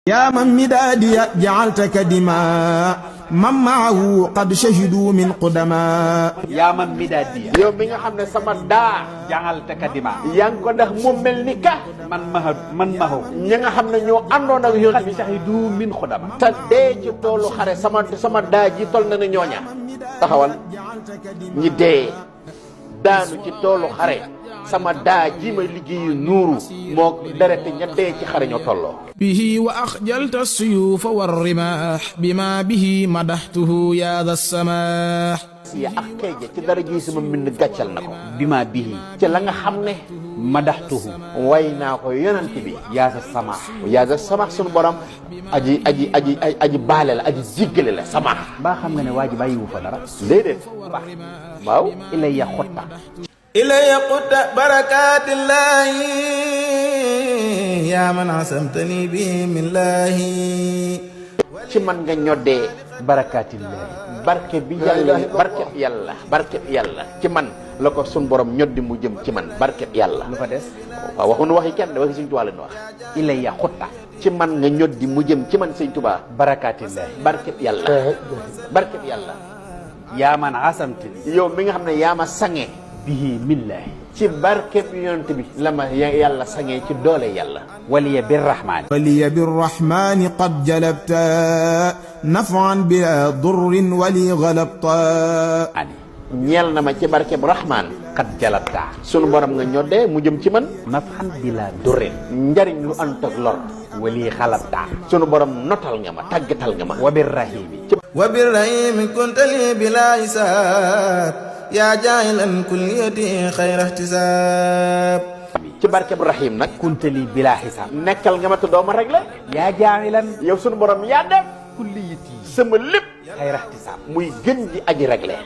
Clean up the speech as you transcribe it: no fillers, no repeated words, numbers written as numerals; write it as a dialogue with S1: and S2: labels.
S1: يا من مدادي جعلت كدما من معه قد شهدوا من قدما
S2: yaa man midaadiya
S3: yow mi nga xam ne sama daa
S2: jaxalte kadima
S3: yaa ngi ko def mu mel ni ka
S2: man maho
S3: ñi nga xam ne ñoo àndoon ak yonent bi
S2: shahidu min xudama
S3: te dee ci toolu xare sama daa ji tol na ne ñooña taxawal ñi dee daanu ci toolu xare sama daa ji may liggéeyu nuuru moo derete ña dee ci xare ñoo tolloo
S1: به وأخجلت السيوف والرماح بما به مدحته يا ذا السماح
S3: ya ak xeeje ci dara ji sama mbind gàccal na ko
S2: bima bihi
S3: ci la nga xam ne
S2: madaxtuhu
S3: way naa ko yonent bi
S2: yaasa sama
S3: yaa samax sunu borom aji baale la aji jéggale la samax
S2: mbaa xam nga ne waa ji bàyyiwu fa dara
S3: déedéet waaw
S2: ilayya xotta
S1: إلي قد بركات الله يا من عصمتني به من الله
S3: ci man nga ñoddee
S2: barakaatillahi
S3: barke bi yàlla barke yàlla ci man la ko sun borom ñoddi mu jëm ci man barke yàlla
S2: lu fa des
S3: waaw waxuñu waxi kenn waxi Sëñ Tuubaa la ñu wax
S2: ilayya xotta
S3: ci man nga ñoddi mu jëm ci man Sëñ Tuubaa
S2: barakaatillahi
S3: barke yàlla
S2: yaa man asamtani
S3: yow mi nga xam ne yaa ma sange
S2: bihi millahi
S3: ci barke bi yonent bi la ma yàlla sangee ci doole yàlla
S2: waliya birrahmani
S1: ولي بالرحمن قد جلبت نفعا بلا ضر ولي غلبت
S2: ani
S3: ñeel na ma ci barke bu rahmaan
S2: kat jalabta
S3: sunu borom nga ñoddee mu jëm ci man
S2: nafhan bila durrin
S3: njariñ lu ànd ak lor
S2: wali xalabta
S3: sunu borom notal nga ma tàggatal nga ma
S2: wa birrahimi
S1: وبالرحيم كنت لي بلا حساب يا جاهلا كليتي خير احتساب
S3: ci barke bu rahim nag
S2: kuntali bila xisaab
S3: nekkal nga ma te doo ma réglé
S2: yaa jaamilan
S3: yow sunu borom yaa def
S2: kulliyati
S3: sama lépp
S2: xayra ihtisaab
S3: muy gën di aji réglé